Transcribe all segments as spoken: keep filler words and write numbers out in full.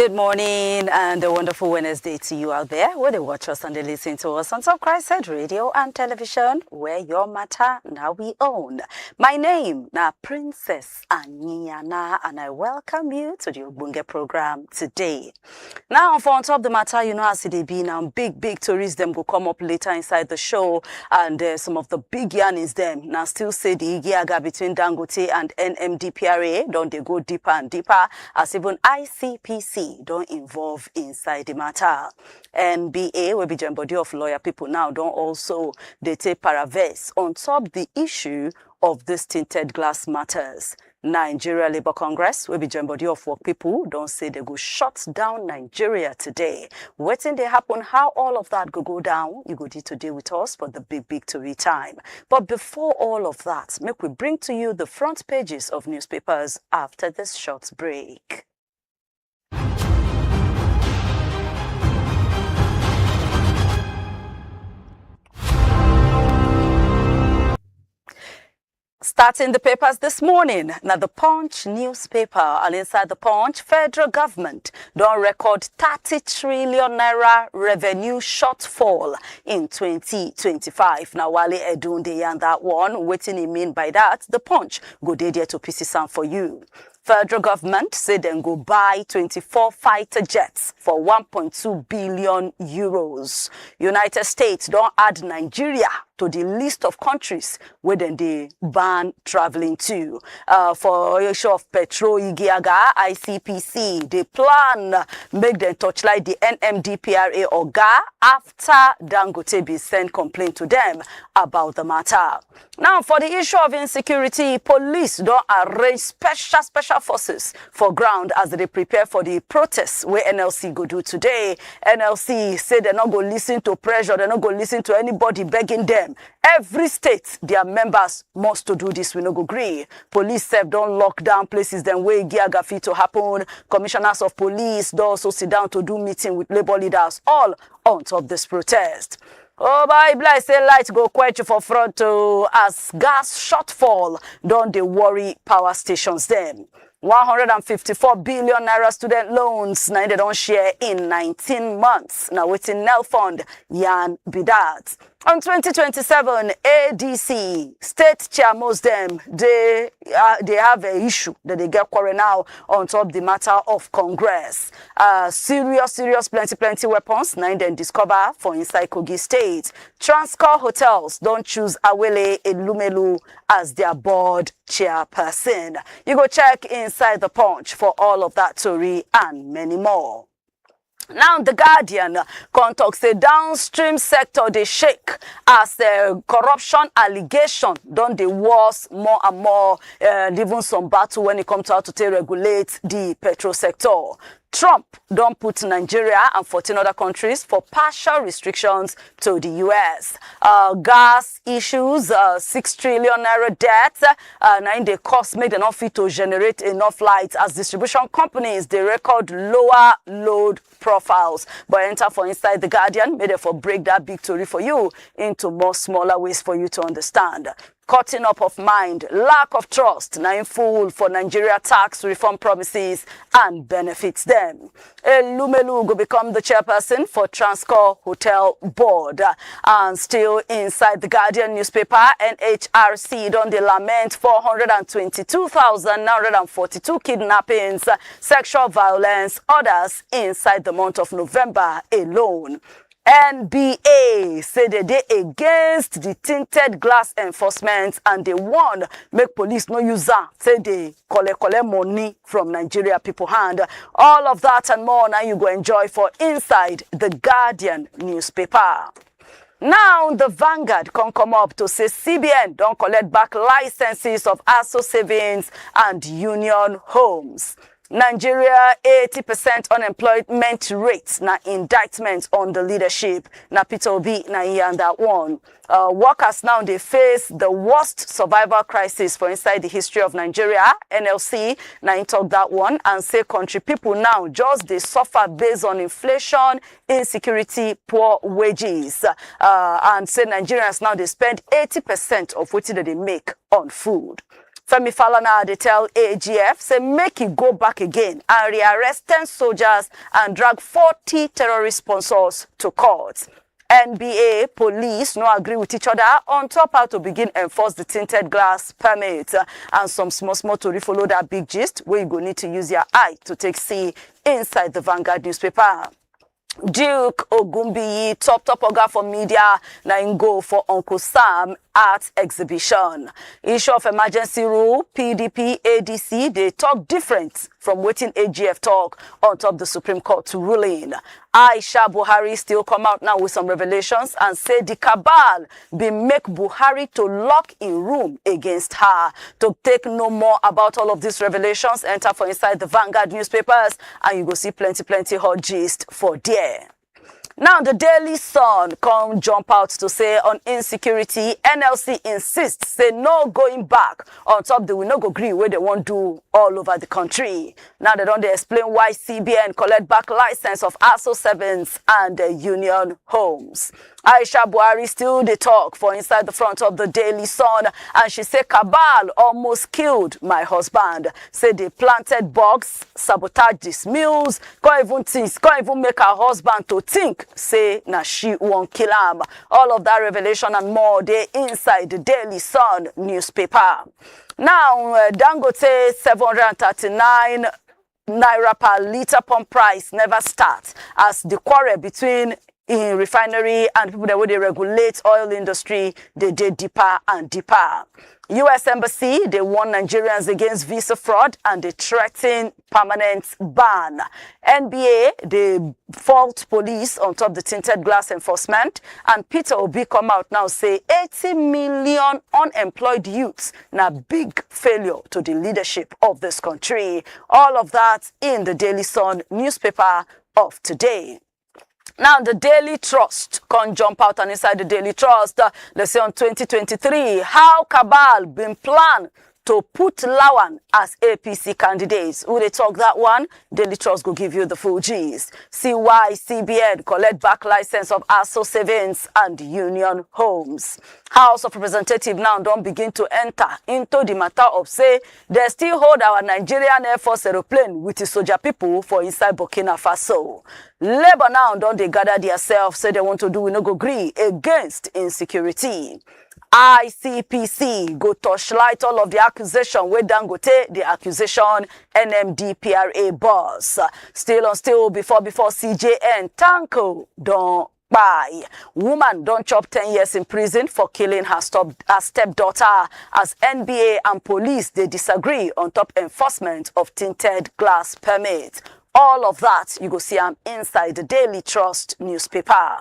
Good morning and a wonderful Wednesday to you out there where they watch us and they listen to us on Top Christ Radio and Television, where your matter now we own. My name now Princess Aniana, and I welcome you to the Ogbonge program today. Now, for on top the matter, you know, as it be now, big, big tourists them go come up later inside the show, and uh, some of the big yarnings them now still say the Igiaga between Dangote and N M D P R A don't they go deeper and deeper, as even I C P C don't involve inside the matter. N B A will be joined body of lawyer people now don't also they take paraverse on top the issue of this tinted glass matters. Nigeria Labour Congress will be joined body of work people don't say they go shut down Nigeria today. Waiting they happen, how all of that go go down, you go need to deal with us for the big big tori time. But before all of that, make we bring to you the front pages of newspapers after this short break. Starting the papers this morning, now the Punch newspaper, and inside the Punch, federal government don't record thirty trillion naira revenue shortfall in twenty twenty-five. Now, Wale Edun dey yarn that one. Waiting he mean by that, the Punch go dey there to pieces am for you. Federal government say dem go buy twenty-four fighter jets for one point two billion euros. United States don add Nigeria to the list of countries wey dem dey ban travelling to. Uh, for issue of petrol, Igiaga, I C P C dey plan make dem torchlight the N M D P R A oga after Dangote bin send complaint to dem about the matter. Now, for the issue of insecurity, police don arrange special special forces for ground as they prepare for the protests wey N L C go do today. N L C say dem no go listen to pressure, dem no go listen to anybody begging them. Every state, their members must to do this, we no go gree. Police sef don lock down places dem wey Igiaga fit to happen. Commissioners of police don also sit down to do meeting with labour leaders, all on top this protest. Oh boy, e be like say light go quench for front o, as gas shortfall don dey worry power stations dem. One hundred and fifty-four billion naira student loans na im dem don share in nineteen months. Na wetin NELFund yarn be that. On twenty twenty-seven, A D C state chairmos dem dey uh, dey have a issue that they get quarrel now on top the matter of Congress. Uh, serious, serious, plenty, plenty weapons na im dem discover for inside Kogi State. Transcorp Hotels don choose Awele Elumelu as their board chairperson. You go check inside the Punch for all of that tori and many more. Now, The Guardian come talk say downstream sector dey shake as uh, corruption allegation don dey worse more and more, uh, even some battle when it comes to how to take regulate the petrol sector. Trump don put Nigeria and fourteen other countries for partial restrictions to the U S. Uh, gas issues, uh, six trillion naira debt, uh, na im dey cost make dem no fit to generate enough light as distribution companies dey record lower load profiles. But enter for inside The Guardian, make dem for break that big tori for you into more smaller ways for you to understand. Cutting up of mind, lack of trust na im full for Nigeria tax reform promises and benefits dem. Elumelu go become the chairperson for Transcorp Hotel Board. And still inside The Guardian newspaper, N H R C don dey lament four hundred and twenty-two thousand nine hundred and forty-two kidnappings, sexual violence, others inside the month of November alone. N B A say they dey against the tinted glass enforcement and they warn make police no use am say they collect collect money from Nigeria people hand. All of that and more now you go enjoy for inside The Guardian newspaper. Now, The Vanguard come come up to say C B N don collect back licenses of ASO savings and Union Homes. Nigeria eighty percent unemployment rate na indictment on the leadership. Na Peter Obi na he and that one. Uh, workers now they face the worst survival crisis for inside the history of Nigeria. N L C na he talk that one and say country people now just they suffer based on inflation, insecurity, poor wages, uh, and say Nigerians now they spend eighty percent of what they make on food. Femi Falana dey tell A G F say make e go back again and rearrest ten soldiers and drag forty terrorist sponsors to court. N B A police no agree with each other on top how to begin enforce the tinted glass permit, and some small small tori follow that big gist wey you go need to use your eye to take see inside the Vanguard newspaper. Duke Ogunbiyi, top top oga for media, na im go for Uncle Sam art exhibition. Issue of emergency rule, P D P, A D C dey talk different from wetin A G F talk on top the Supreme Court ruling. Aisha Buhari still come out now with some revelations and say the cabal bin make Buhari to lock in room against her. To take know more about all of these revelations, enter for inside the Vanguard newspapers and you go see plenty plenty hot gist for there. Now the Daily Sun come jump out to say on insecurity, N L C insists say no going back on top the we no go gree wey they wan do all over the country. Now they don dey explain why C B N collect back license of ASO servants and uh, union homes. Aisha Buhari still dey talk for inside the front of the Daily Sun, and she say cabal almost killed my husband. Say they planted bugs, sabotage these mills, can't even think, can't even make her husband to think say na she wan kill am. All of that revelation and more dey inside the Daily Sun newspaper. Now, uh, Dangote seven hundred and thirty-nine naira per litre pump price never start as the quarrel between in refinery and people that wey dey regulate oil industry dey dey deeper and deeper. U S embassy dey warn Nigerians against visa fraud and dey threaten permanent ban. N B A dey fault police on top the tinted glass enforcement, and Peter Obi come out now say eighty million unemployed youths na big failure to the leadership of this country. All of that in the Daily Sun newspaper of today. Now the Daily Trust come jump out, and inside the Daily Trust, uh, they say on twenty twenty-three how cabal been plan to put Lawan as A P C candidates. Who dey talk that one? Daily Trust go give you the full gist. See why C B N collect back license of ASO savings and union homes. House of Representatives now don begin to enter into the matter of say they still hold our Nigerian Air Force aeroplane with the soldier people for inside Burkina Faso. Labour now don dey gather theirself say they want to do we no go gree against insecurity. I C P C go torchlight all of the accusation wey Dangote, the accusation N M D P R A boss. Still on still before before C J N Tanko don kpai. Woman don chop ten years in prison for killing her, stop, her stepdaughter as N B A and police dey disagree on top enforcement of tinted glass permit. All of that you go see am inside the Daily Trust newspaper.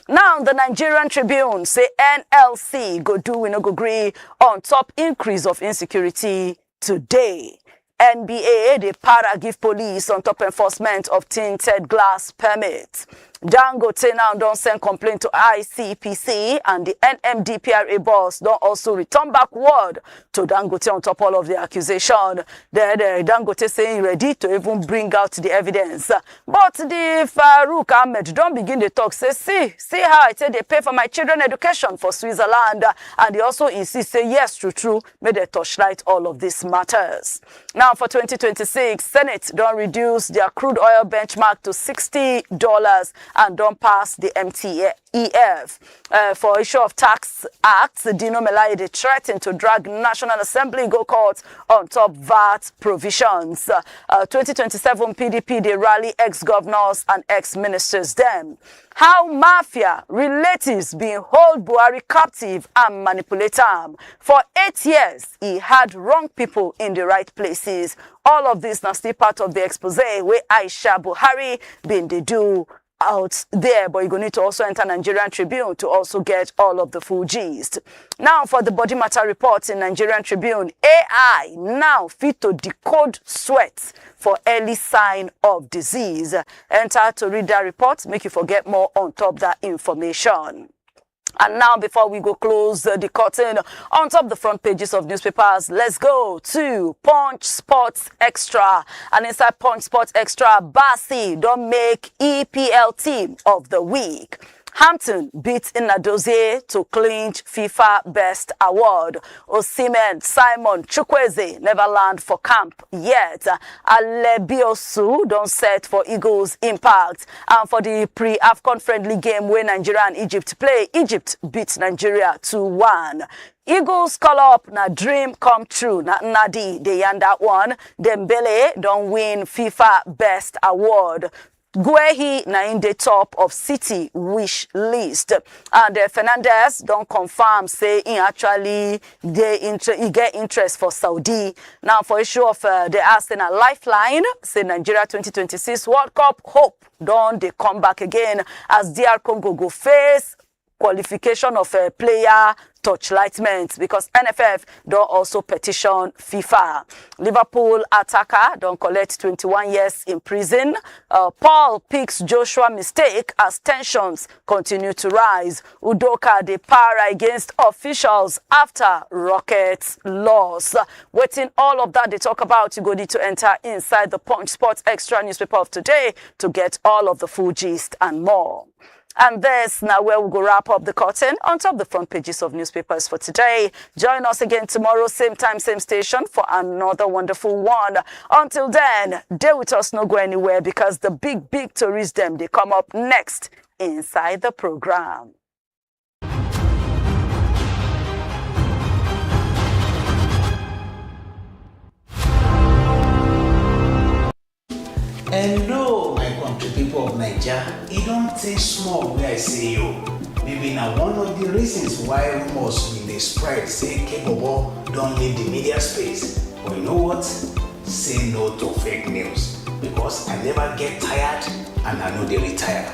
Now the Nigerian Tribune say N L C go do we no go gree on top increase of insecurity today. N B A dey para give police on top enforcement of tinted glass permit. Dangote now don send complaint to I C P C, and the N M D P R A boss don also return back word to Dangote on top all of the accusation. Then uh, Dangote say he ready to even bring out the evidence. But the Farouk Ahmed don begin dey talk say, see, see how I take dey pay for my children education for Switzerland, and he also insist say yes, true true, make they torchlight all of these matters. Now for twenty twenty-six, Senate don reduce their crude oil benchmark to sixty dollars and don pass the M T F. Uh, for issue of tax act, Dino Melaye dey threaten to drag National Assembly go court on top vat provisions. Uh, twenty twenty-seven P D P dey rally ex-governors and ex-ministers dem. How mafia relatives bin hold Buhari captive and manipulate am. For eight years, he had wrong people in the right places. All of this na still part of the expose wey Aisha Buhari bin dey do out there, but you go need to also enter Nigerian Tribune to also get all of the full gist. Now for the body matter report in Nigerian Tribune, A I now fit to decode sweat for early sign of disease. Enter to read that report, make you forget more on top that information. And now, before we go close uh, the curtain on top the front pages of newspapers, let's go to Punch Sports Extra. And inside Punch Sports Extra, Bassi don make E P L team of the week. Hampton beat Nnadozie to clinch FIFA Best Award. Osimhen, Simon, Chukwueze never land for camp yet. Alebiosu don set for Eagles impact. And for the pre-AFCON friendly game wey Nigeria and Egypt play, Egypt beat Nigeria two one. Eagles call up, na dream come true. Na Nnadi dey yarn that one. Dembele don win FIFA Best Award. Guehi na im dey top of City wish list. And uh, Fernandes don confirm say he actually dey inter- he get interest for Saudi. Now for issue of uh, the Arsenal lifeline, say Nigeria twenty twenty-six World Cup hope don dey come back again as D R Congo go face qualification of a player torchlightment because N F F don also petition FIFA. Liverpool attacker don collect twenty-one years in prison. Uh, Paul picks Joshua mistake as tensions continue to rise. Udoka dey para against officials after Rockets loss. Wetin all of that dey talk about, you go need to enter inside the Punch Sports Extra newspaper of today to get all of the full gist and more. And this now where we go wrap up the curtain on top the front pages of newspapers for today. Join us again tomorrow, same time, same station for another wonderful one. Until then, dey with us, no go anywhere because the big, big tourists them they come up next inside the program. Hello, my country people of Naija. E don tey small wey I see you. Maybe na one of the reasons why rumors bin dey spread say Kebobo don leave the media space. But you know what? Say no to fake news because I never get tired and I no dey retire.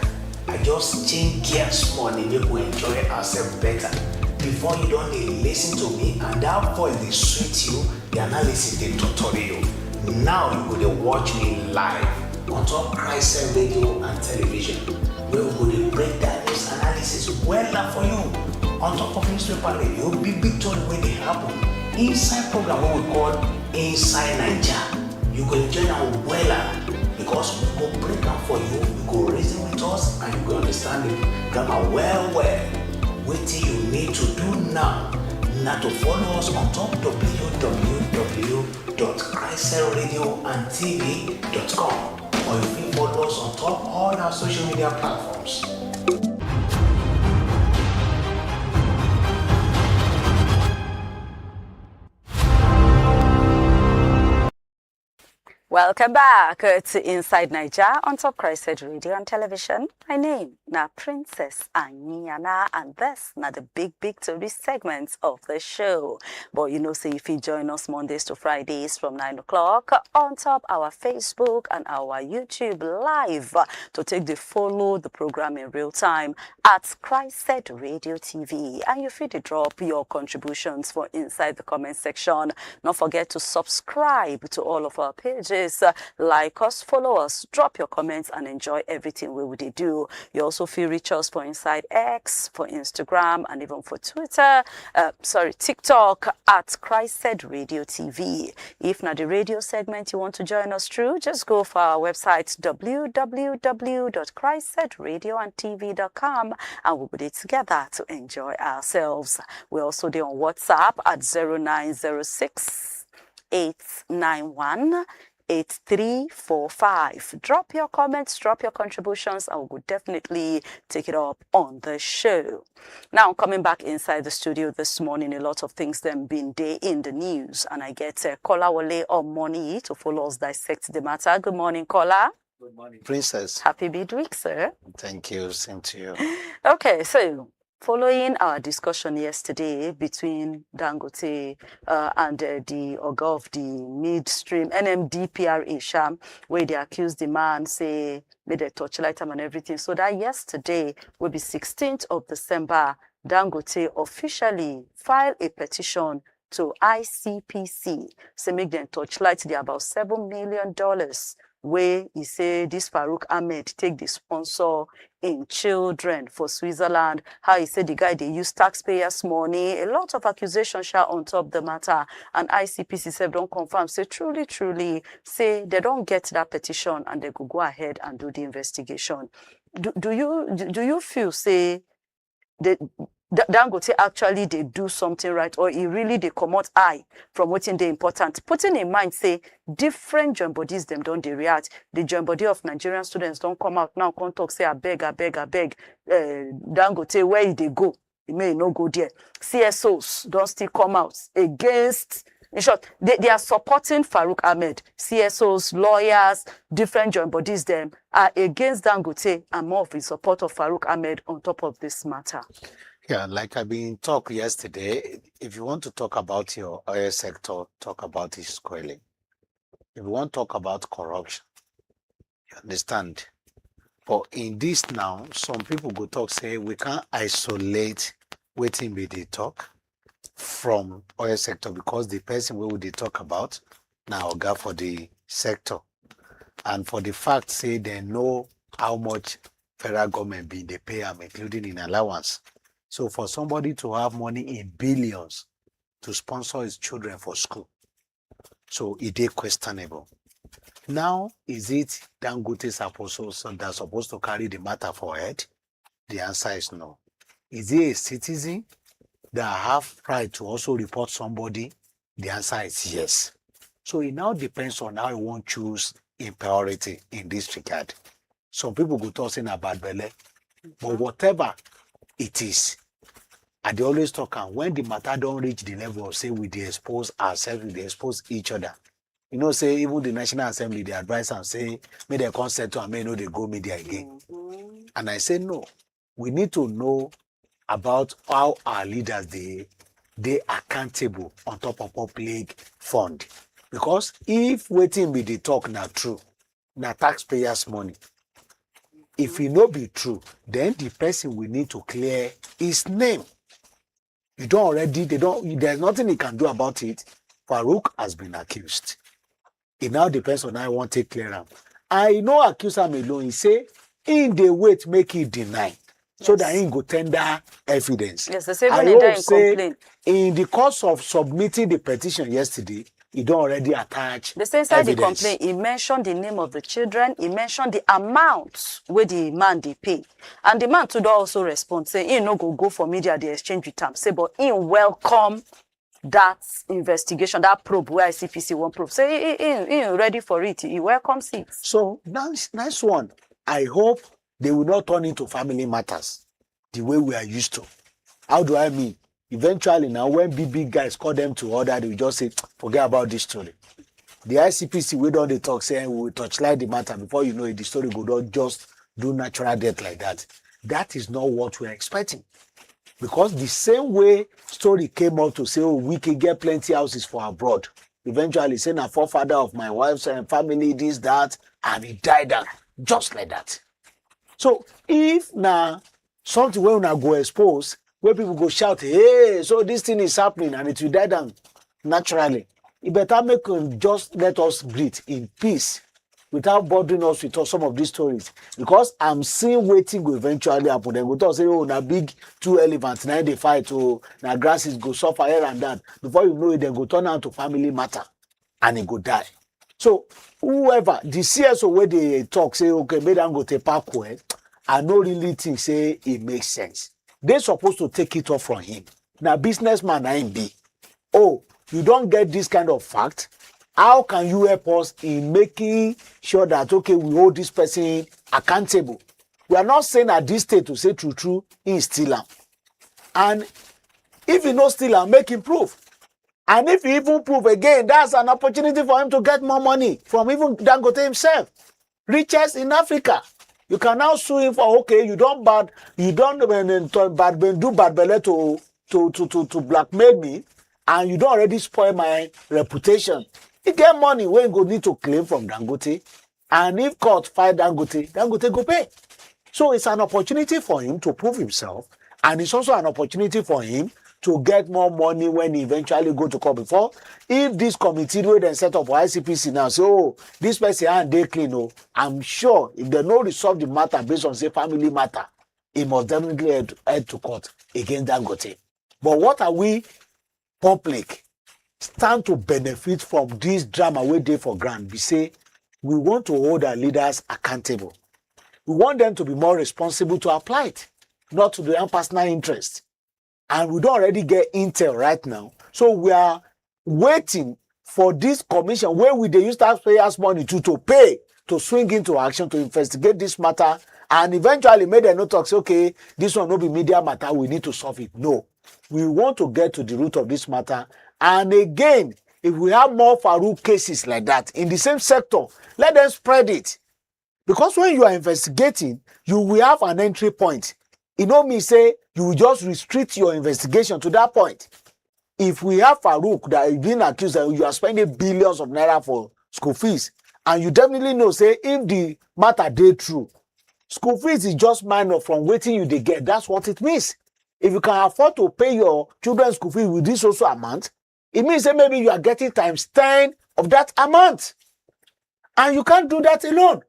I just change gear small dey make we enjoy ourselves better. Before you don dey listen to me and that voice dey sweet you, the analysis dey totori you. Now you go dey watch me live on top Christian radio and television wey we go dey break down news analysis wella for you on top of newspaper radio, big big tori wey dey happen inside program wey we call Inside Naija. You go enjoy am wella because we go break am for you, you go reason with us and you go understand the grammar well well. Wetin you need to do now na to follow us on top www.christianradio.tv.com or you fit follow us on top all our social media platforms. Welcome back uh, to Inside Naija on top Christ Radio and Television. My name na Princess Anyana, and this na the big big tori segment of the show. But you know, say if you join us Mondays to Fridays from nine o'clock on top our Facebook and our YouTube live uh, to take the follow the program in real time at Christ Radio T V, and you fit dey drop your contributions for inside the comment section. No forget to subscribe to all of our pages, uh, like us, follow us, drop your comments, and enjoy everything we would do. You also feel reach us for inside X, for Instagram, and even for Twitter. Uh, sorry, TikTok at Christ Radio T V. If na the radio segment you want to join us through, just go for our website www.christradioandtv.com and we will be together to enjoy ourselves. We also dey on WhatsApp at zero nine zero six eight nine one eight three four five. Drop your comments, drop your contributions, and we will definitely take it up on the show. Now, coming back inside the studio this morning, a lot of things then been day in the news, and I get uh, Kolawole Omoni to follow us dissect the matter. Good morning, Kola. Good morning, Princess. Happy midweek, sir. Thank you. Same to you. Okay, so following our discussion yesterday between Dangote uh, and uh, the oga of the midstream N M D P R A, Sham, where they accused the man, say, made a torchlight am and everything. So that yesterday will be sixteenth of December, Dangote officially filed a petition to I C P C, say make dem torchlight the about seven million dollars wey e say this Farouk Ahmed take dey sponsor im children for Switzerland, how e say the guy dey use taxpayers money, a lot of accusations sha on top the matter, and I C P C sef don confirm say truly truly say dem don get that petition and dem go go ahead and do the investigation. do, do you do, do you feel say the Da- Dangote actually dey do something right, or e really dey comot eye from wetin dey important? Putting in mind say different join bodies dem don dey react. The join body of Nigerian students don come out now, come talk say, "Abeg, abeg, abeg, uh, Dangote, where you dey go? May you no go there." C S Os don still come out against. In short, they, they are supporting Farouk Ahmed. C S Os, lawyers, different join bodies dem are against Dangote and more of in support of Farouk Ahmed on top of this matter. Yeah, like I been talk yesterday, if you want to talk about your oil sector, talk about it squarely. If you want to talk about corruption, you understand. But in this now, some people go talk say we can't isolate wetin be the talk from oil sector, because the person wey we dey talk about na oga for the sector, and for the fact say they know how much federal government bin dey pay am, including in allowance. So for somebody to have money in billions to sponsor his children for school, so e dey questionable. Now, is it Dangote suppose, so that supposed to carry the matter for head? The answer is no. Is he a citizen that have right to also report somebody? The answer is yes. So it now depends on how you want choose in priority in this regard. Some people go talk say na bad belle, but whatever it is, I dey always talk am, when the matter don reach the level of say we dey expose ourselves, we dey expose each other. You know say even the National Assembly dey advise am say make dem come settle am, make e no dey go media again. And I say no, we need to know about how our leaders dey dey accountable on top of public fund, because if wetin we dey talk na true, na taxpayers money. If e no be true, then the person we need to clear his name. You don already, they don, there's nothing he can do about it. Farouk has been accused. It now depends on how I want to clear am. I no accuse am alone. He say he dey wait make he deny, so that he go tender evidence. Yes, they say I when they hope die in say complaint. In the course of submitting the petition yesterday, he don already attach They say inside the evidence. Complaint, he mentioned the name of the children, he mentioned the amount where the man they pay. And the man too don also respond, say he no go go for media, they exchange with am. Say, but he welcome that investigation, that probe where I C P C one probe. Say he, he, he ready for it, he welcomes it. So nice, nice one. I hope they will not turn into family matters the way we are used to. How do I mean? Eventually, now when big big guys call them to order, they will just say, "Forget about this story." The I C P C, we don dey talk, say we will torchlight the matter. Before you know it, the story go don just do natural death like that. That is not what we're expecting. Because the same way story came up to say, "Oh, Wike get plenty houses for abroad." Eventually, say, "Na forefather of my wife's uh, family, this, that," and he died down just like that. So if na something wey una go expose, where people go shout, "Hey, so this thing is happening," and it will die down naturally, e better make um, just let us breathe in peace without bothering us with some of these stories, because I'm seeing wetin go eventually happen. Dem go talk say, "Oh, na big two elephants na dey fight, oh, na grasses go suffer here and that." Before you know it, dem go turn am to family matter and e go die. So whoever, the C S O wey dey talk say, "Okay, make Dangote pack well," I no really think say e make sense. They supposed to take it off from him. Na businessman na him be. Oh, you don get this kind of fact? How can you help us in making sure that, okay, we hold this person accountable? We are not saying at this stage to say true true he steal am. And if he no steal am, make him prove. And if he even prove again, that's an opportunity for him to get more money from even Dangote himself, richest in Africa. You can now sue him for, okay, you don bad, you don um, um, to- bad belle, do bad belle to to to to to blackmail me, and you don already spoil my reputation. He get money wey he go need to claim from Dangote, and if court file Dangote, Dangote go pay. So it's an opportunity for him to prove himself, and it's also an opportunity for him to get more money when he eventually go to court. Before, if this committee wey dem set up for I C P C now say, "Oh, this person hand dey clean," oh, I'm sure if dem no resolve the matter based on say family matter, he must definitely head, head to court against Dangote. But what are we public stand to benefit from this drama wey dey for ground be say we want to hold our leaders accountable. We want them to be more responsible to apply it, not to their own personal interest. And we don't already get intel right now. So we are waiting for this commission where we dey use taxpayers' money to, to pay to swing into action to investigate this matter, and eventually make dem no talk say, "Okay, this one no be media matter, we need to solve it." No, we want to get to the root of this matter. And again, if we have more Farouk cases like that in the same sector, let them spread it. Because when you are investigating, you will have an entry point. E no mean say you will just restrict your investigation to that point. If we have Farouk that is being accused that you are spending billions of naira for school fees, and you definitely know say if the matter dey true, school fees is just minor from wetin you dey get. That's what it means. If you can afford to pay your children school fees with this also amount, it means say maybe you are getting times ten of that amount. And you can't do that alone.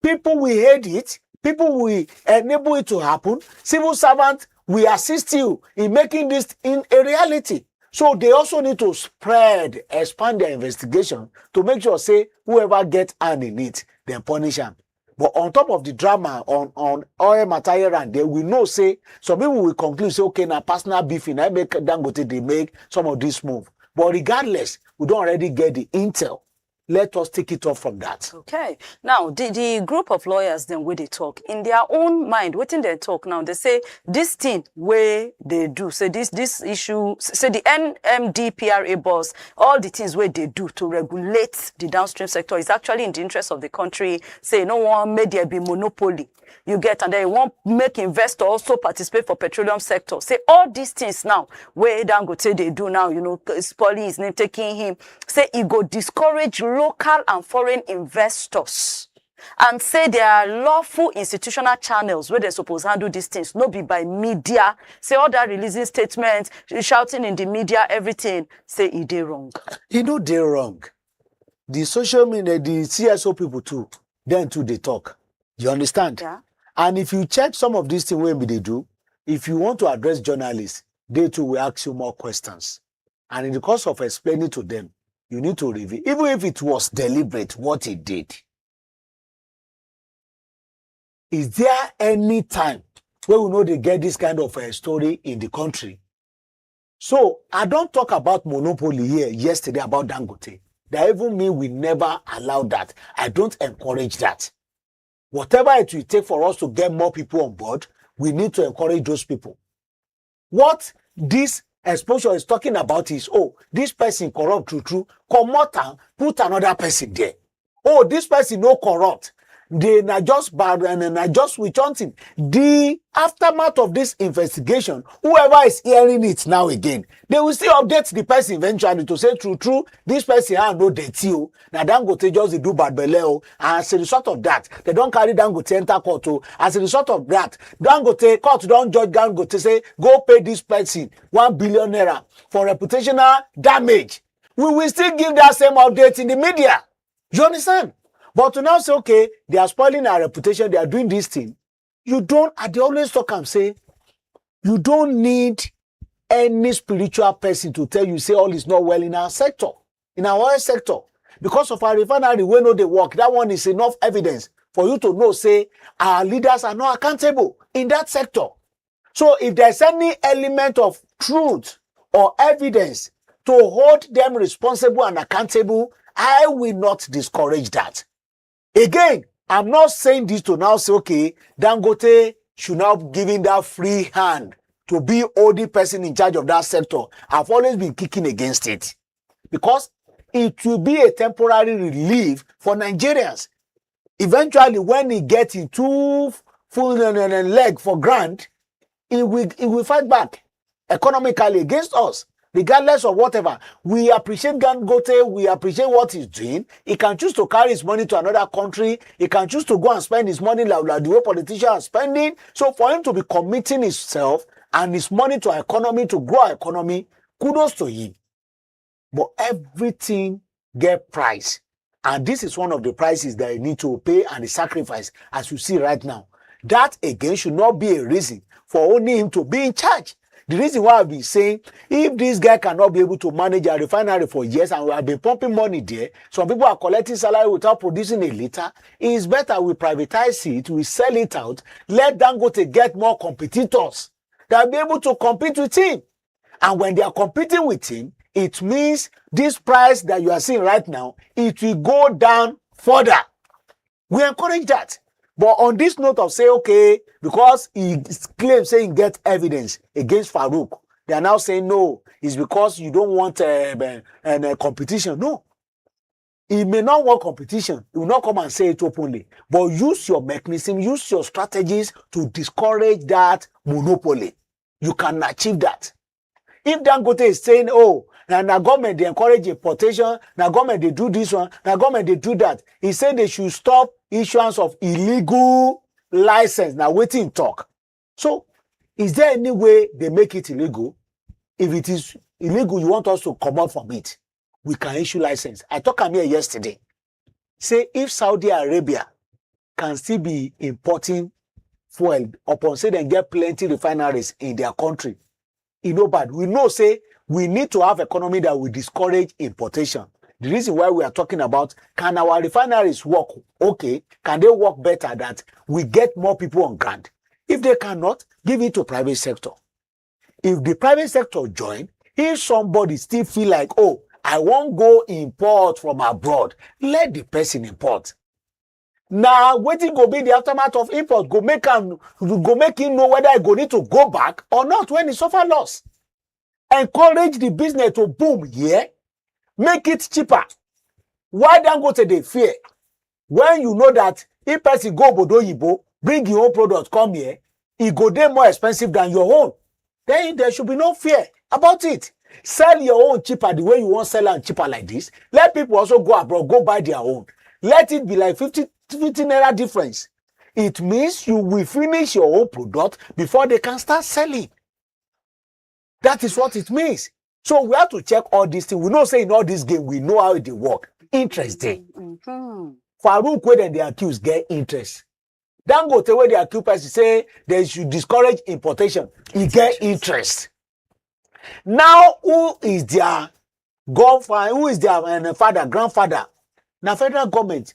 People will hate it. People will enable it to happen. Civil servants will assist you in making this in a reality. So they also need to spread, expand their investigation to make sure say whoever get hand in it, dem punish am. But on top of the drama on, on oil matter here and there, we know say some people will conclude say, "Okay, na personal beefing, I make Dangote dey make some of this move." But regardless, we don already get the intel. Let us take it off from that. Okay. Now, the, the group of lawyers then wey dey talk, in their own mind, wetin dem talk now, they say this thing wey they do, say this this issue, say the N M D P R A boss, all the things wey they do to regulate the downstream sector is actually in the interest of the country. Say no one make there be monopoly. You get, and then you want make investor also participate for petroleum sector. Say all these things now wey Dangote dey do now, you know, spoiling his name, taking him. Say e go discourage local and foreign investors. And say there are lawful institutional channels where they suppose handle these things, no be by media. Say all that releasing statements, shouting in the media, everything. Say e dey wrong. E no dey wrong. The social media, the C S O people too, then too they talk. You understand? Yeah. And if you check some of these things wey we dey do, if you want to address journalists, they too will ask you more questions. And in the course of explaining to them, you need to reveal, even if it was deliberate, what he did. Is there any time where we know they get this kind of a story in the country? So I don't talk about monopoly here yesterday about Dangote. That even me, we never allow that. I don't encourage that. Whatever it will take for us to get more people on board, we need to encourage those people. What this exposure is talking about is, oh, this person corrupt true true, comot am, put another person there. Oh, this person no corrupt. They na just bad and na just witch hunting. The aftermath of this investigation, whoever is hearing it now again, they will still update the person eventually to say true true, this person hand no dirty o. Na Dangote just dey do bad belle o. And as a result of that, they don carry Dangote enter court o. As a result of that, Dangote court don judge Dangote say go pay this person one billion naira for reputational damage. We will still give that same update in the media. You understand? But to now say, okay, they are spoiling our reputation, they are doing this thing. You don't, I dey always talk am say, you don't need any spiritual person to tell you say all is not well in our sector, in our oil sector. Because of our refinery wey no dey work, that one is enough evidence for you to know say our leaders are not accountable in that sector. So if there's any element of truth or evidence to hold them responsible and accountable, I will not discourage that. Again, I'm not saying this to now say, okay, Dangote should now be given that free hand to be only person in charge of that sector. I've always been kicking against it because it will be a temporary relief for Nigerians. Eventually, when he get him two full leg for grant, he will, he will fight back economically against us. Regardless of whatever, we appreciate Dangote, we appreciate what he's doing. He can choose to carry his money to another country. He can choose to go and spend his money like, like the way politicians are spending. So for him to be committing himself and his money to our economy, to grow our economy, kudos to him. But everything get price. And this is one of the prices that you need to pay and the sacrifice as you see right now. That again should not be a reason for only him to be in charge. The reason why I've been saying, if this guy cannot be able to manage a refinery for years and we have been pumping money there, some people are collecting salary without producing a litre, it's better we privatize it, we sell it out, let Dangote get more competitors that will be able to compete with him. And when they are competing with him, it means this price that you are seeing right now, it will go down further. We encourage that. But on this note of say, okay, because he claims say he get evidence against Farouk, they are now saying, "No, it's because you don't want uh, uh, uh, competition." No. He may not want competition. He will not come and say it openly. But use your mechanism, use your strategies to discourage that monopoly. You can achieve that. If Dangote is saying, "Oh, na, na government dey encourage importation, na government dey do this one, na government dey do that," he said they should stop issuance of illegal license. Na wetin he talk. So, is there any way they make it illegal? If it is illegal, you want us to comot from it, we can issue license. I talk am here yesterday. Say if Saudi Arabia can still be importing fuel upon say dem get plenty refineries in their country, e no bad. We know say we need to have economy that will discourage importation. The reason why we are talking about, can our refineries work? Okay, can they work better that we get more people on ground? If they cannot, give it to private sector. If the private sector join, if somebody still feel like, "Oh, I wan go import from abroad," let the person import. Na wetin go be the aftermath of import go make am, go make him know whether he go need to go back or not when he suffer loss. Encourage the business to boom here, make it cheaper. Why Dangote dey fear? When you know that if person go obodo oyibo, bring your own product come here, e go dey more expensive than your own, then there should be no fear about it. Sell your own cheaper the way you wan sell am cheaper like this. Let people also go abroad, go buy their own. Let it be like fifty, fifty naira difference. It means you will finish your own product before they can start selling. That is what it means. So we have to check all these things. We know say in all this game, we know how they work. Interest dey. Mhm. Farouk wey dem dey accuse get interest. Dangote wey dey accuse person say they should discourage importation, e get interest. Now, who is their godfather? Who is their uh, father, grandfather? Na federal government.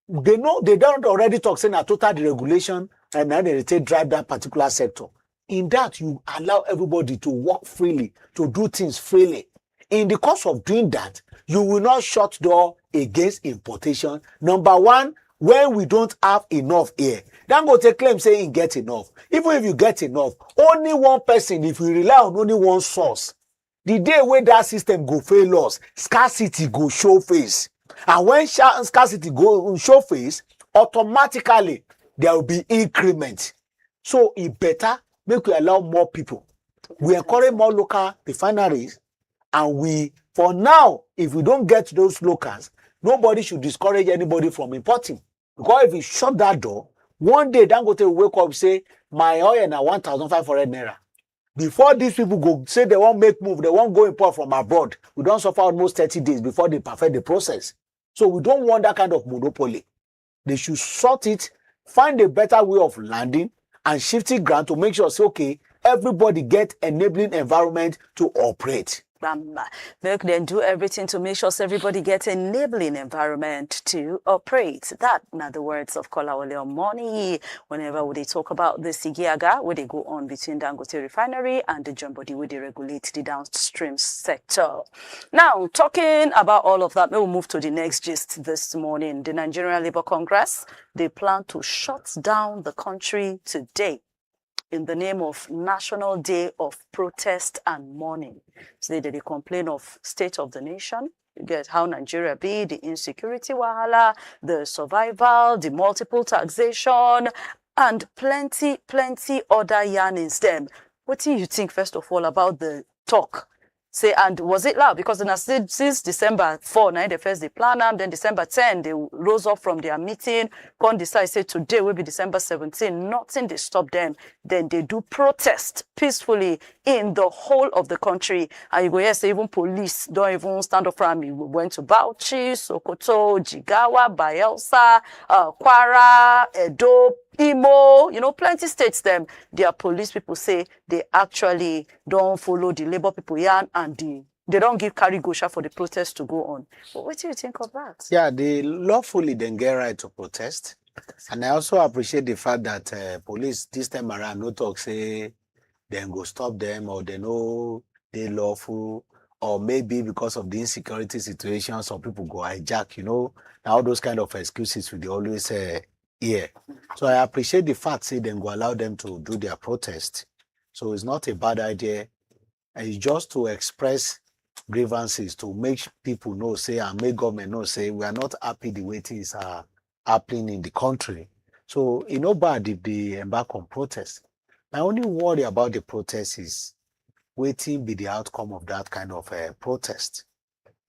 They know, they don already talk say na total deregulation and na dem dey take drive that particular sector. In that, you allow everybody to work freely, to do things freely. In the course of doing that, you will not shut door against importation. Number one, when we don't have enough here, Dangote claim say he get enough. Even if you get enough, only one person, if you rely on only one source, the day wey that system go fail us, scarcity go show face. And when sha- scarcity go show face, automatically there will be increment. So e better make we allow more people. We encourage more local refineries, and we, for now, if we don't get those locals, nobody should discourage anybody from importing. Because if you shut that door, one day Dangote will wake up say, "My oil na one thousand five hundred naira." Before these people go say they wan make move, they wan go import from abroad, we don suffer almost thirty days before they perfect the process. So we don't want that kind of monopoly. They should sort it, find a better way of landing and shifting grant to make sure say, okay, everybody get enabling environment to operate. Bamba. Make dem do everything to make sure say everybody get enabling environment to operate. That na the words of Kolawole Omoni. Whenever we dey talk about this igiaga, we dey go on between Dangote Refinery and the Jombody wey dey regulate the downstream sector. Now, talking about all of that, we will move to the next gist this morning. The Nigerian Labour Congress, they plan to shut down the country today in the name of National Day of Protest and Mourning. Today, they dey complain of state of the nation. You get how Nigeria be, the insecurity wahala, the survival, the multiple taxation, and plenty, plenty other yarnings dem. Wetin you think, first of all, about the talk? Say, and was it loud? Because na still since December four, na the first dey plan am, then December ten, they rose up from their meeting, come decide say today wey be December seventeen, nothing dey stop them. Then they do protest peacefully in the whole of the country. And you go hear say even police don even stand up from am. We went to Bauchi, Sokoto, Jigawa, Bayelsa, uh, Kwara, Edo, Imo, you know, plenty states dem, their police people say they actually don follow the labour people yarn and the, they don give carry go sha for the protest to go on. But wetin you think of that? Yeah, they lawfully then get right to protest. And I also appreciate the fact that uh, police this time around no talk say dem go stop them or they no dey lawful, or maybe because of the insecurity situation, some people go hijack, you know, na all those kind of excuses we dey always uh, hear. So I appreciate the fact say dem go allow them to do their protest. So it's not a bad idea. And it's just to express grievances, to make people know say and make government know say we are not happy the way things are happening in the country. So e no bad if they embark on protest. My only worry about the protest is wetin be the outcome of that kind of uh, protest.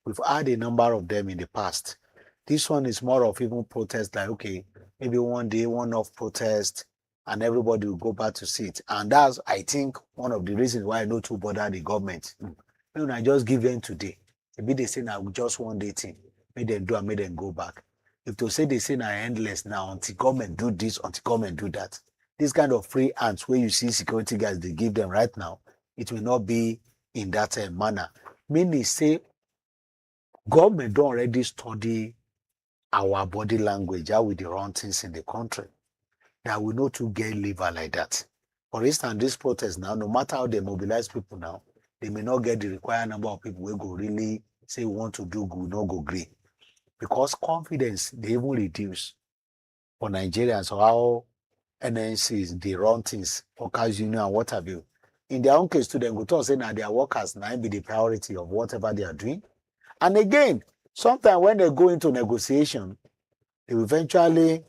We've had a number of them in the past. This one is more of even protest, like, okay, maybe one day, one off protest, and everybody will go back to seat. And that's, I think, one of the reasons why I no too bother the government. Make una just give in today. Maybe they say na just one day thing. Make them do and make them go back. If to say they say na endless now, until government do this, until government do that. This kind of free hands where you see security guys they give them right now, it will not be in that uh, manner. Meaning say government don already study our body language, how we dey run things in the country, that we no too get liver like that. For instance, this protest now, no matter how they mobilize people now, they may not get the required number of people wey go really say we want to do good, no go gree. Because confidence dey even reduce for Nigerians or how N N Cs dey run things, workers union and what have you. In their own case too, dem go talk say na their workers na im be the priority of whatever they are doing. And again, sometimes when they go into negotiation, they will eventually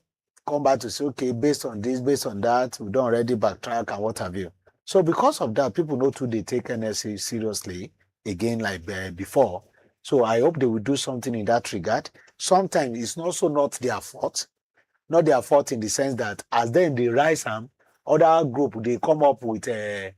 come back to say, okay, based on this, based on that, we don already backtrack and what have you. So because of that, people no too dey take N S C seriously again like uh, before. So I hope they will do something in that regard. Sometimes it's also not their fault. Not their fault in the sense that as dem dey rise am, other group dey come up with uh,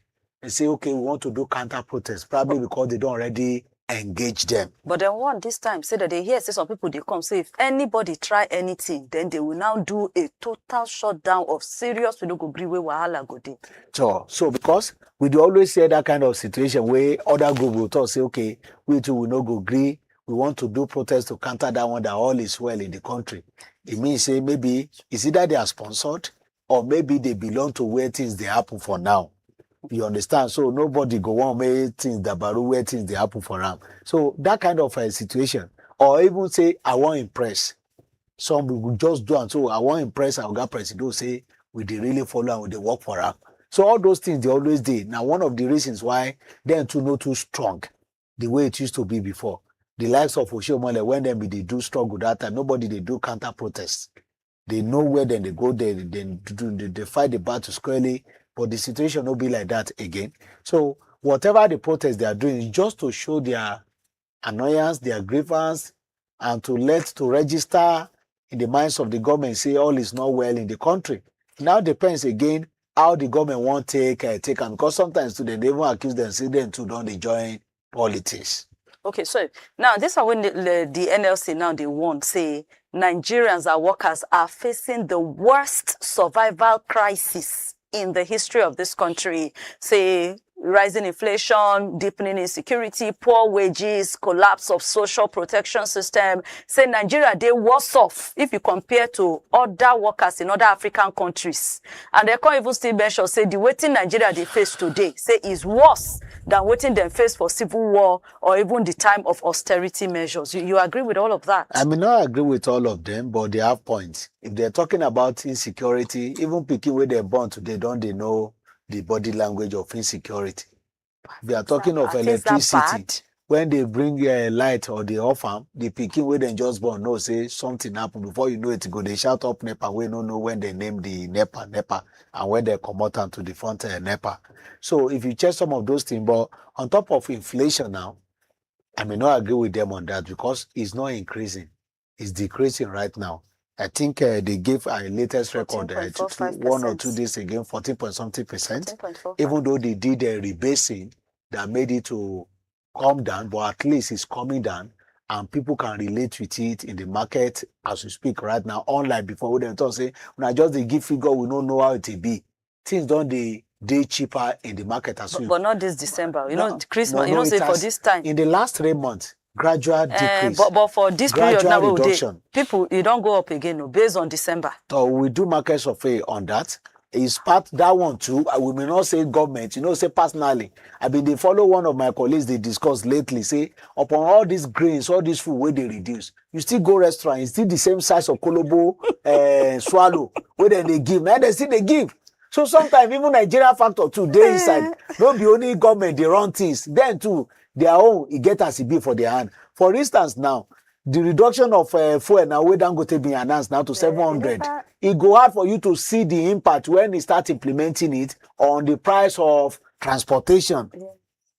and say, okay, we want to do counter protest, probably because they don already engage them. But then one this time say that they hear say some people dey come say if anybody try anything, then they will now do a total shutdown of serious, we no go gree wey wahala go dey. So, so because we dey always hear that kind of situation where other group will talk say, okay, we too we no go gree. We want to do protest to counter that one that all is well in the country. It means say maybe it's either they are sponsored or maybe they belong to where things dey happen for now. You understand? So nobody go wan make things dabaru where things dey happen for am. So that kind of a situation, or even say I wan impress. Some people just do am. So I wan impress our oga president say we dey really follow am, we dey work for am. So all those things dey always dey. Na one of the reasons why dem too no too strong the way it used to be before. The likes of Oshiomhole, when dem be dey do struggle that time, nobody dey do counter protest. They know where dem dey go, they, they, do- they, they fight the battle squarely, but the situation no be like that again. So whatever the protest they are doing is just to show their annoyance, their grievance, and to let to register in the minds of the government say all is not well in the country. Now depends again how the government wan take uh, take am, because sometimes too dem dey even accuse dem say dem too don dey join politics. Okay, so now this one when the, the, the N L C now they warn say Nigerians and workers are facing the worst survival crisis in the history of this country. Say rising inflation, deepening insecurity, poor wages, collapse of social protection system. Say Nigeria dey worse off if you compare to other workers in other African countries. And they can't even still mention say the wetin Nigeria dey face today say is worse than wetin dem face for civil war or even the time of austerity measures. You, you agree with all of that? I may not agree with all of them, but they have points. If they're talking about insecurity, even pikin wey dem born today don dey know the body language of insecurity. If they are talking of Are things that electricity, bad? When they bring uh, light or they off am, the pikin wey dem just born know say something happen. Before you know it, go dey shout up NEPA wey no know when they name the NEPA NEPA and when they comot am to the front uh, NEPA. So if you check some of those things, but on top of inflation now, I may not agree with them on that because it's not increasing; it's decreasing right now. I think uh, they gave a latest record uh, two- two- one or two fourteen point four five percent. Days again, fourteen point something percent. Fourteen point four. Even though they did a rebasing that made it to come down, but at least it's coming down. and people can relate with it in the market as we speak right now, unlike before, wey dem talk say, "Una just dey give figure, we no know how it will be." Things don dey, dey cheaper in the market as But, we but not this December. You No, know, Christmas, no, you no, know, it say for has, this time, in the last three months, gradual eh, decrease, but, but for this period now, gradual wey we dey, reduction. People, e don go up again, no, based on December. So we do market survey on that. It's part that one too. I, we may not say government, you know, say personally. I been dey follow one of my colleagues, they discuss lately, say upon all these grains, all this food wey dey reduce, you still go restaurant, it's still the same size of kolobo uh, swallow wey dem dey give. Now they still dey give. So sometimes even Nigeria factor too dey inside. No be only government dey run things. Then too, their own, e get as e be for their hand. For instance now, the reduction of uh, fuel now wey Dangote bin announce now to seven hundred, e go hard for you to see the impact when e start implementing it on the price of transportation.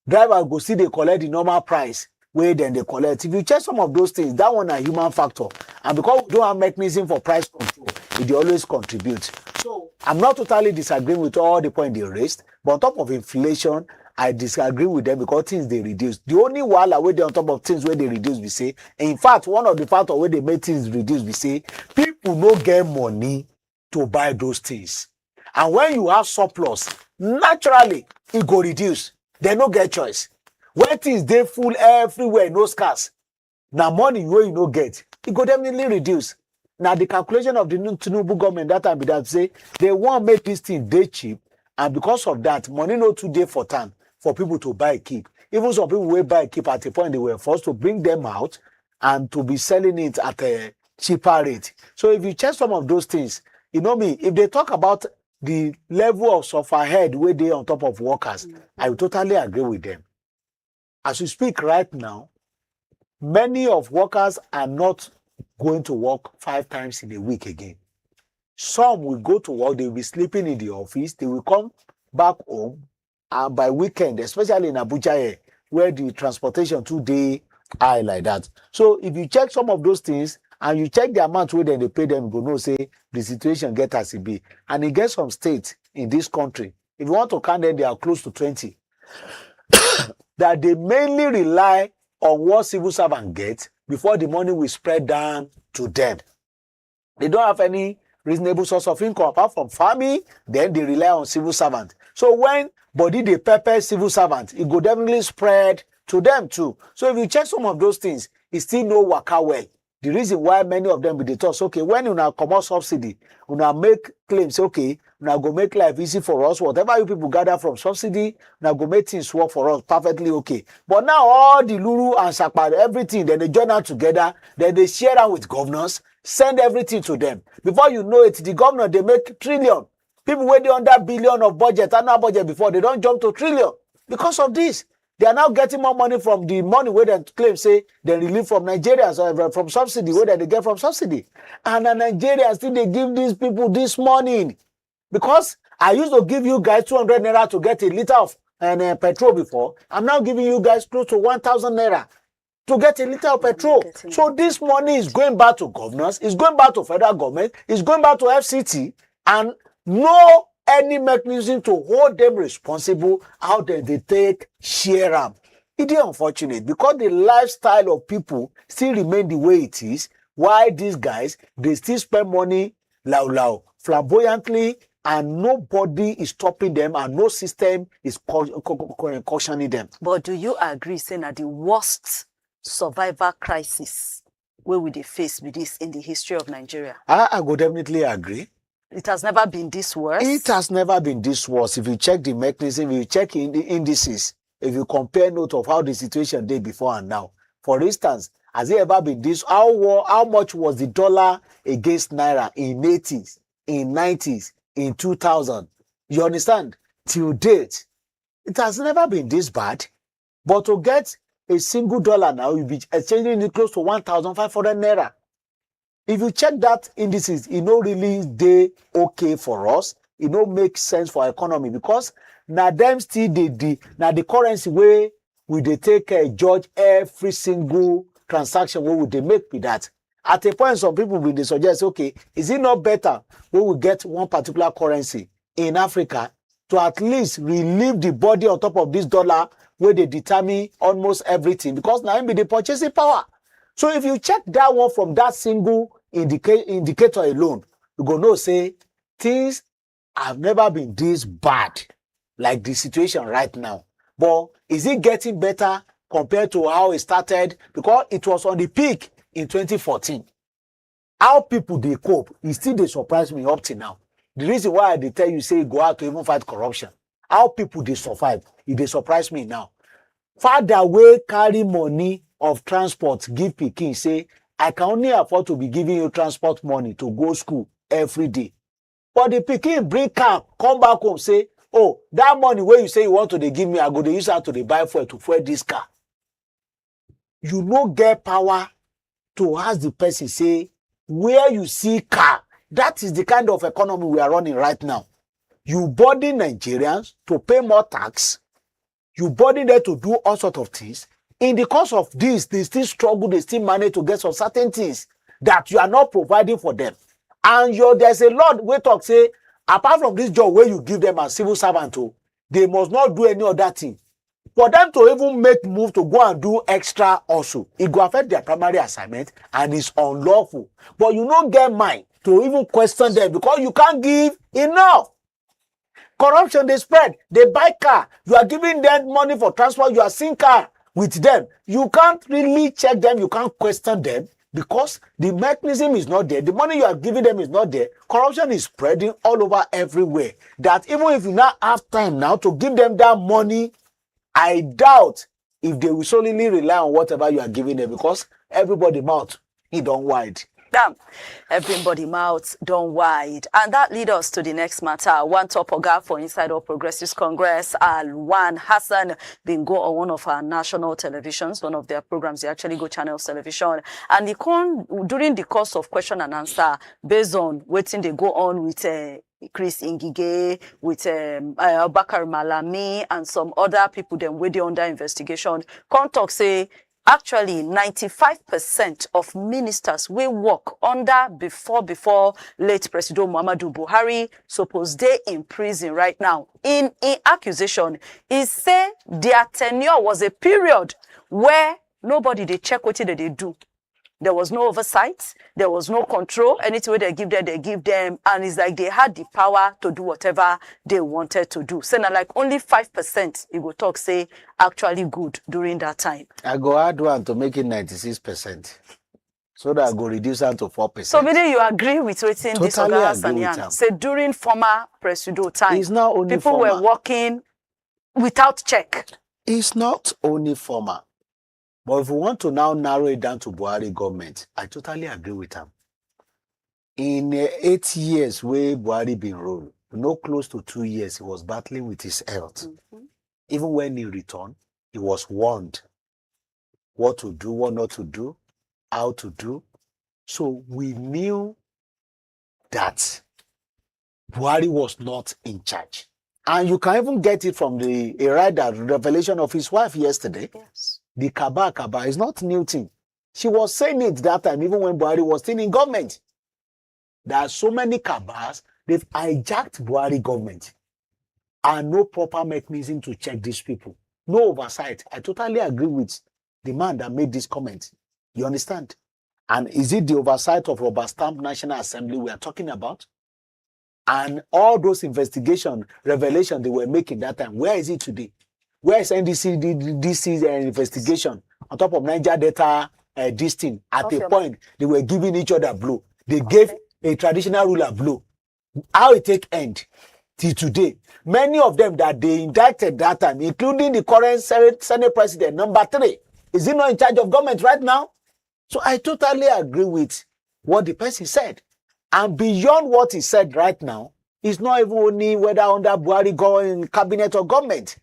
Driver go still dey collect the normal price wey dem dey collect. If you check some of those things, that one na human factor. And because we don't have mechanism for price control, e dey always contribute. So I'm not totally disagreeing with all the points they raised, but on top of inflation, I disagree with them because things dey reduce. The only wahala wey dey on top of things wey dey reduce be say, in fact, one of the factor wey dey make things reduce be say people no get money to buy those things. And when you have surplus, naturally, e go reduce. Dem no get choice. When things dey full everywhere, no scarce, na money wey you no get, e go definitely reduce. Na the calculation of the new Tinubu government that time be that, say they wan make this thing dey cheap, and because of that, money no too dey for town for people to buy keep. Even some people wey buy keep, at a point, they were forced to bring them out and to be selling it at a cheaper rate. So if you check some of those things, you know me, if they talk about the level of suffer head wey dey on top of workers, I will totally agree with them. As we speak right now, many of workers are not going to work five times in a week again. Some will go to work, they will be sleeping in the office, they will come back home, and by weekend, especially in Abuja here, where the transportation too dey high like that. So if you check some of those things and you check the amount wey dem dey pay them, you go know say the situation get as e be. And e get some states in this country, if you want to count them, they are close to twenty that they mainly rely on what civil servant get before the money will spread down to them. They don't have any reasonable source of income apart from farming, then they rely on civil servant. So when body dey pepper civil servant, e go definitely spread to them too. So if you check some of those things, e still no waka well. The reason why many of them be dey talk, okay, when una comot subsidy, una make claim say, okay, una go make life easy for us. Whatever you people gather from subsidy, una go make things work for us perfectly okay. But now all the luru and sapa, everything, then they join am together, then they share am with governors, send everything to them. Before you know it, the governor dey make trillion. People wey dey under billion of budget, annual budget before, they don jump to trillion because of this. They are now getting more money from the money wey dem claim say dem relieve from Nigerians or from subsidy wey dem dey get from subsidy. And na Nigerians still dey give these people this money. Because I used to give you guys two hundred naira to get a litre of uh, petrol before, I'm now giving you guys close to one thousand naira to get a litre of petrol. So this money is going back to governors, it's going back to federal government, it's going back to F C T, and no any mechanism to hold them responsible how dem dey take share am. E dey unfortunate because the lifestyle of people still remain the way it is, while these guys dey still spend money loud loud, flamboyantly, and nobody is stopping them, and no system is cau- cau- cau- cautioning them. But do you agree say na the worst survival crisis wey we dey face be this in the history of Nigeria? I, I go definitely agree. It has never been this worse. It has never been this worse. If you check the mechanism, if you check in the indices, if you compare note of how the situation dey before and now, for instance, has it ever been this? How wa- how much was the dollar against naira in eighties, in nineties, in two thousand? You understand? Till date, it has never been this bad. But to get a single dollar now, you'll be exchanging it close to one thousand five hundred naira. If you check that indices, e no really dey okay for us. E no make sense for our economy because na dem still dey the na the currency wey we dey take uh, judge every single transaction wey we dey make be that. At a point, some people bin dey suggest, okay, is it not better wey we get one particular currency in Africa to at least relieve the body on top of this dollar wey dey determine almost everything, because na im be the purchasing power. So if you check that one from that single indica- indicator alone, you go know say things have never been this bad like the situation right now. But is it getting better compared to how it started? Because it was on the peak in twenty fourteen. How people dey cope, e still dey surprise me up till now. The reason why I dey tell you say e go hard to even fight corruption, how people dey survive, e dey surprise me now. Father wey carry money of transport give pikin say, "I can only afford to be giving you transport money to go school every day." But the pikin bring car come back home say, "Oh, that money wey you say you want to dey give me, I go dey use am to dey buy fuel to fuel this car." You no get power to ask the person say, "Where you see car?" That is the kind of economy we are running right now. You burden Nigerians to pay more tax. You burden them to do all sort of things. In the course of this, they still struggle, they still manage to get some certain things that you are not providing for them. And your there's a law wey talk say, apart from this job wey you give them as civil servant, oh, they must not do any other thing. For them to even make move to go and do extra also, it go affect their primary assignment and it's unlawful. But you no get mind to even question them because you can't give enough. Corruption dey spread, they buy car, you are giving them money for transport, you are seeing car with them. You can't really check them, you can't question them because the mechanism is not there, the money you are giving them is not there. Corruption is spreading all over everywhere. That even if you now have time now to give them that money, I doubt if they will solely rely on whatever you are giving them because everybody mouth e don wide. Damn, everybody mouth don wide. And that lead us to the next matter. One top oga for inside All Progressives Congress, Alwan Hassan, been go on one of our national televisions, one of their programs. They actually go channels television. And he come during the course of question and answer, based on wetin dey go on with uh, Chris Ngige, with um, uh, Abubakar Malami, and some other people dem wey dey under investigation, come talk say actually ninety-five percent of ministers wey work under before before late Presido Muhammadu Buhari suppose dey in prison right now. In in accusation, e say their tenure was a period where nobody dey check wetin dem dey do. There was no oversight, there was no control. Anything wey dem give them, dem give them, and it's like they had the power to do whatever they wanted to do. Say na like only five percent you go talk say actually good during that time. I go add one to make it ninety-six percent, so that I go reduce am to four percent. So meaning you agree with wetin this Totally Oga agree Hassan with yarn am. Say during former Presido time, It's not only people were former. working without check. It's not only former. But if we want to now narrow it down to Buhari government, I totally agree with am. In uh, eight years wey Buhari bin rule, no close to two years, he was battling with his health. Even when he returned, he was warned what to do, what not to do, how to do. So we knew that Buhari was not in charge. And you can even get it from the a write that revelation of his wife yesterday. Yes. The kaba kaba is not new thing. She was saying it that time, even when Buhari was still in government. There are so many cabals, they've hijacked Buhari government and no proper mechanism to check these people. No oversight. I totally agree with the man that made this comment. You understand? And is it the oversight of rubber stamp National Assembly we are talking about? And all those investigation, revelation they were making that time, where is it today? Where is N D C, D- D C uh, investigation on top of Niger Delta uh, this thing? At a point, they were giving each other blow. They gave a traditional ruler blow. How it take end till today? Many of them that they indicted that time, including the current Senate, Senate president, number three, is he not in charge of government right now? So I totally agree with what the person said. And beyond what he said right now, it's not even only whether under Buhari go in cabinet or government.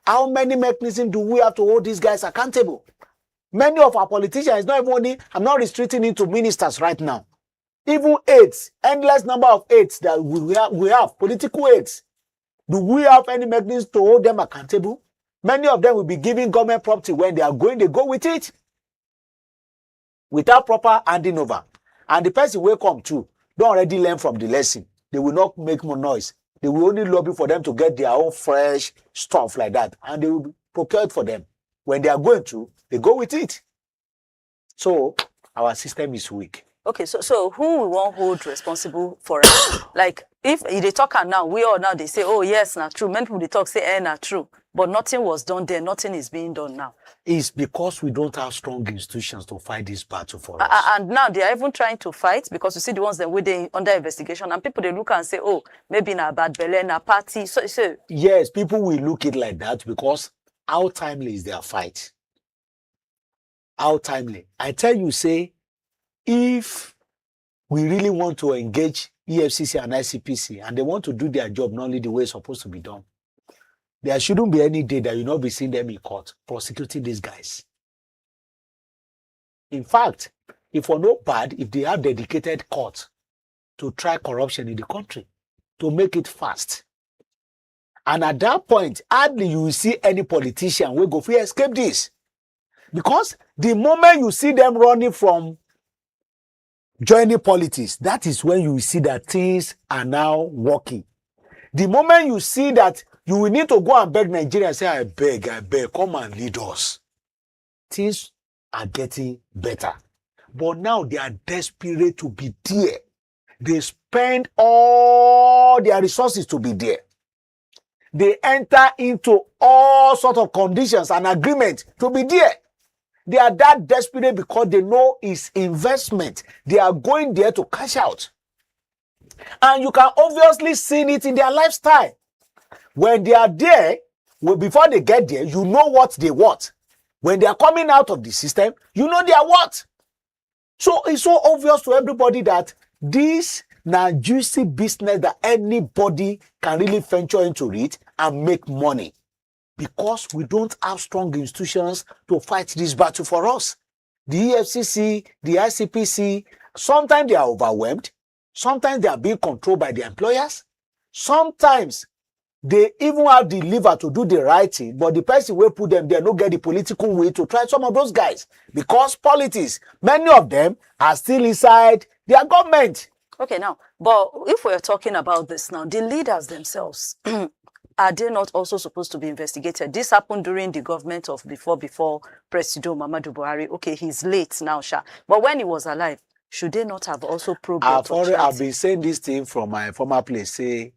How many mechanisms do we have to hold these guys accountable? Many of our politicians, it's not even only, I'm not restricting it to ministers right now. Even aides, endless number of aides that we have, we have political aides. Do we have any mechanisms to hold them accountable? Many of them will be giving government property when they are going, they go with it without proper handing over. And the person will come too, don't already learn from the lesson. They will not make more noise. They will only lobby for them to get their own fresh stuff like that. And they will be procured for them. When they are going to, they go with it. So our system is weak. Okay, so so who we wan hold responsible for it? Like, if e dey talk am now, we all now dey say, oh yes, na true. Many people dey talk say, eh, na true, but nothing was done then. Nothing is being done now. It's because we don't have strong institutions to fight this battle for A- us. a- and now they are even trying to fight, because you see the ones that wey dey under investigation, and people dey look and say, oh, maybe na bad belle, na party. So so Yes, people will look it like that because how timely is their fight? How timely? I tell you, say, if we really want to engage E F C C and I C P C and they want to do their job normally the way it's supposed to be done, there shouldn't be any day that you not be seeing them in court prosecuting these guys. In fact, if for no bad, if they have dedicated court to try corruption in the country to make it fast. And at that point, hardly you will see any politician wey go fit escape this. Because the moment you see them running from joining politics, that is when you will see that things are now working. The moment you see that you will need to go and beg Nigeria, say, I beg, I beg, come and lead us. Things are getting better. But now they are desperate to be there. They spend all their resources to be there. They enter into all sort of conditions and agreements to be there. They are that desperate because they know it's investment. They are going there to cash out. And you can obviously see it in their lifestyle. When they are there, well, before they get there, you know what they want. When they are coming out of the system, you know they are what. So it's so obvious to everybody that this na juicy business that anybody can really venture into it and make money, because we don't have strong institutions to fight this battle for us. The E F C C, the I C P C, sometimes they are overwhelmed, sometimes they are being controlled by their employers, sometimes they even have the liver to do the right thing, but the person wey put them there no get the political will to try some of those guys, because politics, many of them are still inside their government. Okay, now, but if we're talking about this now, the leaders themselves, are they not also supposed to be investigated? This happened during the government of before, before Presido Muhammadu Buhari. Okay, he's late now, sha. But when he was alive, should they not have also probed I've to already check? I've been saying this thing from my former place. Say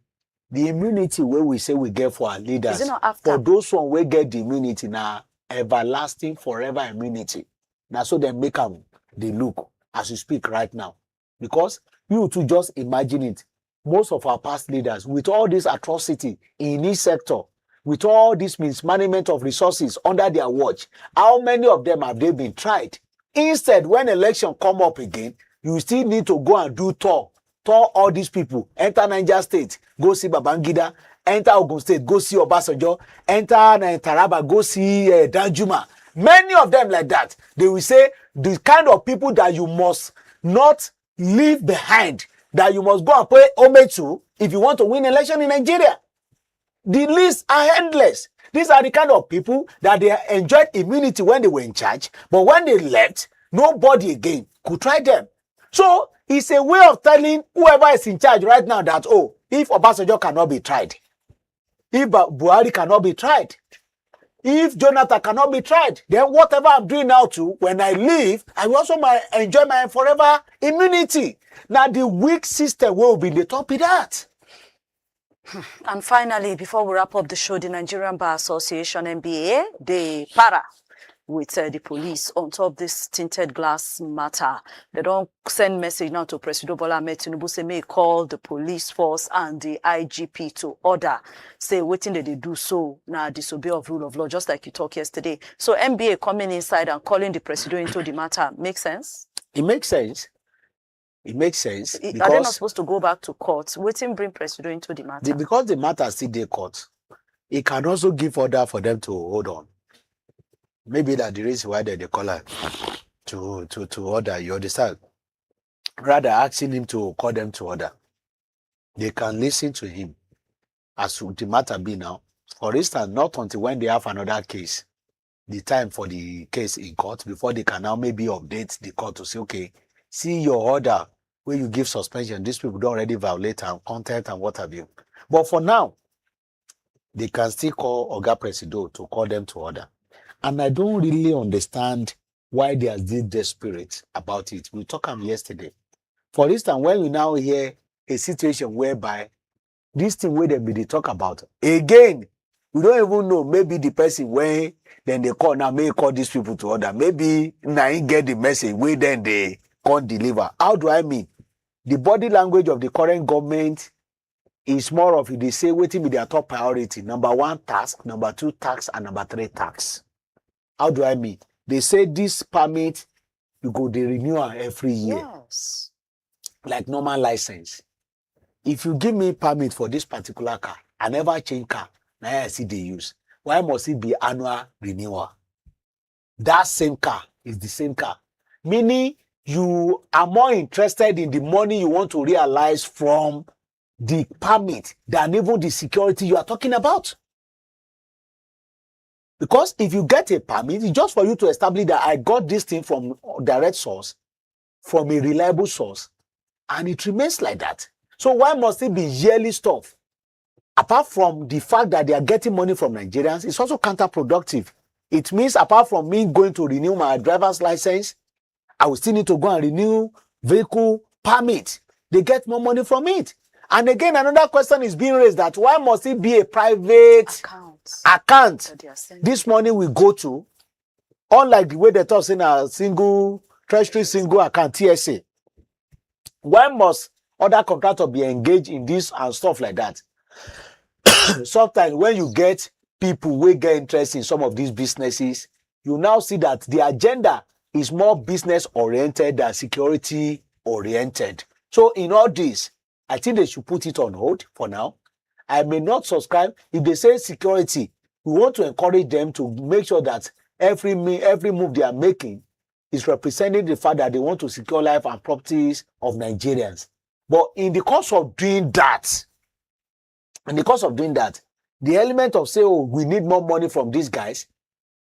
the immunity where we say we get for our leaders, Is it not after? For those one wey get the immunity, na everlasting forever immunity. Na so they make am dey look as you speak right now. Because you to just imagine it. Most of our past leaders, with all this atrocity in each sector, with all this mismanagement of resources under their watch, how many of them have they been tried? Instead, when election come up again, you still need to go and do tour, tour all these people, enter Niger State, go see Babangida, enter Ogun State, go see Obasanjo, enter uh, Taraba, go see uh, Danjuma. Many of them like that. They will say the kind of people that you must not leave behind, that you must go and pay homage to if you want to win election in Nigeria. The lists are endless. These are the kind of people that they enjoyed immunity when they were in charge, but when they left, nobody again could try them. So it's a way of telling whoever is in charge right now that, oh, if Obasanjo cannot be tried, if Bu- Buhari cannot be tried, if Jonathan cannot be tried, then whatever I'm doing now too, when I leave, I will also my, enjoy my forever immunity. Now the weak system will be the top of that. And finally, before we wrap up the show, the Nigerian Bar Association, N B A, they para with uh, the police on top this tinted glass matter. They don't send message now to Presido Bola Ahmed Tinubu, say may call the police force and the I G P to order. Say waiting that they do so now disobey of rule of law, just like you talked yesterday. So N B A coming inside and calling the Presido into the matter makes sense? It makes sense. It makes sense. I- Are they not Because supposed to go back to court? Waiting bring Presido into the matter. the, because the matter still dey court, he can also give order for them to hold on. Maybe that the reason why they, they call her to to to order, you understand? Rather asking him to call them to order, they can listen to him as to the matter be now. For instance, not until when they have another case, the time for the case in court before they can now maybe update the court to say, okay, see your order where you give suspension, these people don't already violate and contempt and what have you. But for now, they can still call Oga Presido to call them to order. And I don't really understand why they are still desperate about it. We talk am yesterday. For instance, when we now hear a situation whereby this thing wey dem bin dey talk about again, we don't even know, maybe the person wey dem dey call now, may call these people to order, maybe na him get the message wey dem dey come deliver. How do I mean? The body language of the current government is more of, e dey say wetin be their top priority: number one, tax; number two, tax; and number three, tax. How do I mean? They say this permit, you go dey renew am every year, Yes. like normal license. If you give me permit for this particular car, I never change car, na I still dey use. Why must it be annual renewal? That same car is the same car. Meaning, you are more interested in the money you want to realize from the permit than even the security you are talking about. Because if you get a permit, it's just for you to establish that I got this thing from direct source, from a reliable source, and it remains like that. So why must it be yearly stuff? Apart from the fact that they are getting money from Nigerians, it's also counterproductive. It means, apart from me going to renew my driver's license, I will still need to go and renew vehicle permit. They get more money from it. And again, another question is being raised that why must it be a private Account. Account That they are sending. This money will go to, unlike the way they talk say na single treasury, single account, T S A. Why must other contractor be engaged in this and stuff like that? Sometimes when you get people wey get interest in some of these businesses, you now see that the agenda is more business oriented than security oriented. So in all this, I think they should put it on hold for now. I may not subscribe. If they say security, we want to encourage them to make sure that every mi- every move they are making is representing the fact that they want to secure life and properties of Nigerians. But in the course of doing that, in the course of doing that, the element of say, "Oh, we need more money from these guys,"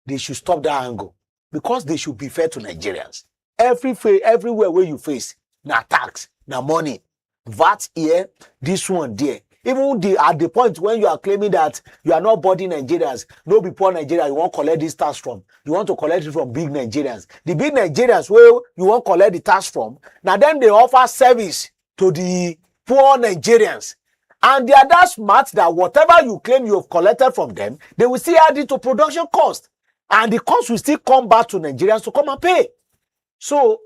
they should stop that angle, because they should be fair to Nigerians. Every fa- everywhere where you face, na tax, na money, vat here, this one there. Even the at the point when you are claiming that you are not body Nigerians, no be poor Nigeria you want collect this tax from. You want to collect it from big Nigerians. The big Nigerians where you want collect the tax from, now then they offer service to the poor Nigerians. And they are that smart that whatever you claim you have collected from them, they will still add it to production cost. And the cost will still come back to Nigerians to come and pay. So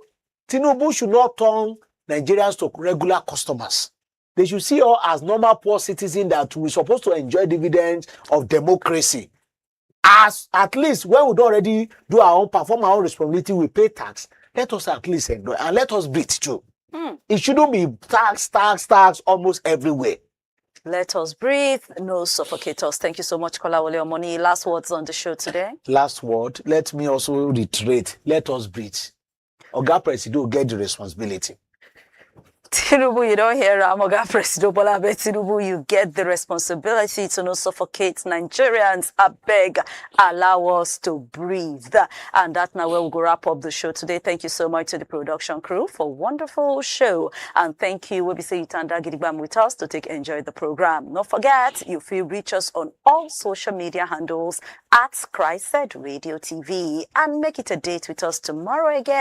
Tinubu should not turn Nigerians to regular customers. They should see us as normal poor citizens that we supposed to enjoy dividends of democracy. As at least when we don't already do our own, perform our own responsibility, we pay tax. Let us at least enjoy and let us breathe too. Hmm. It shouldn't be tax, tax, tax almost everywhere. Let us breathe, no suffocate us. Thank you so much, Kolawole Omoni. Last words on the show today. Last word, let me also reiterate: let us breathe. Oga Presido get the responsibility. Tinubu, you don't hear am. Oga Presido Bola Ahmed Tinubu, you get the responsibility to no suffocate Nigerians. I beg, allow us to breathe. And that now where we go wrap up the show today. Thank you so much to the production crew for a wonderful show. And thank you, we be say you tanda gidigbam with us to take enjoy the program. Don't forget, you feel reach us on all social media handles at Christ Radio T V. And make it a date with us tomorrow again.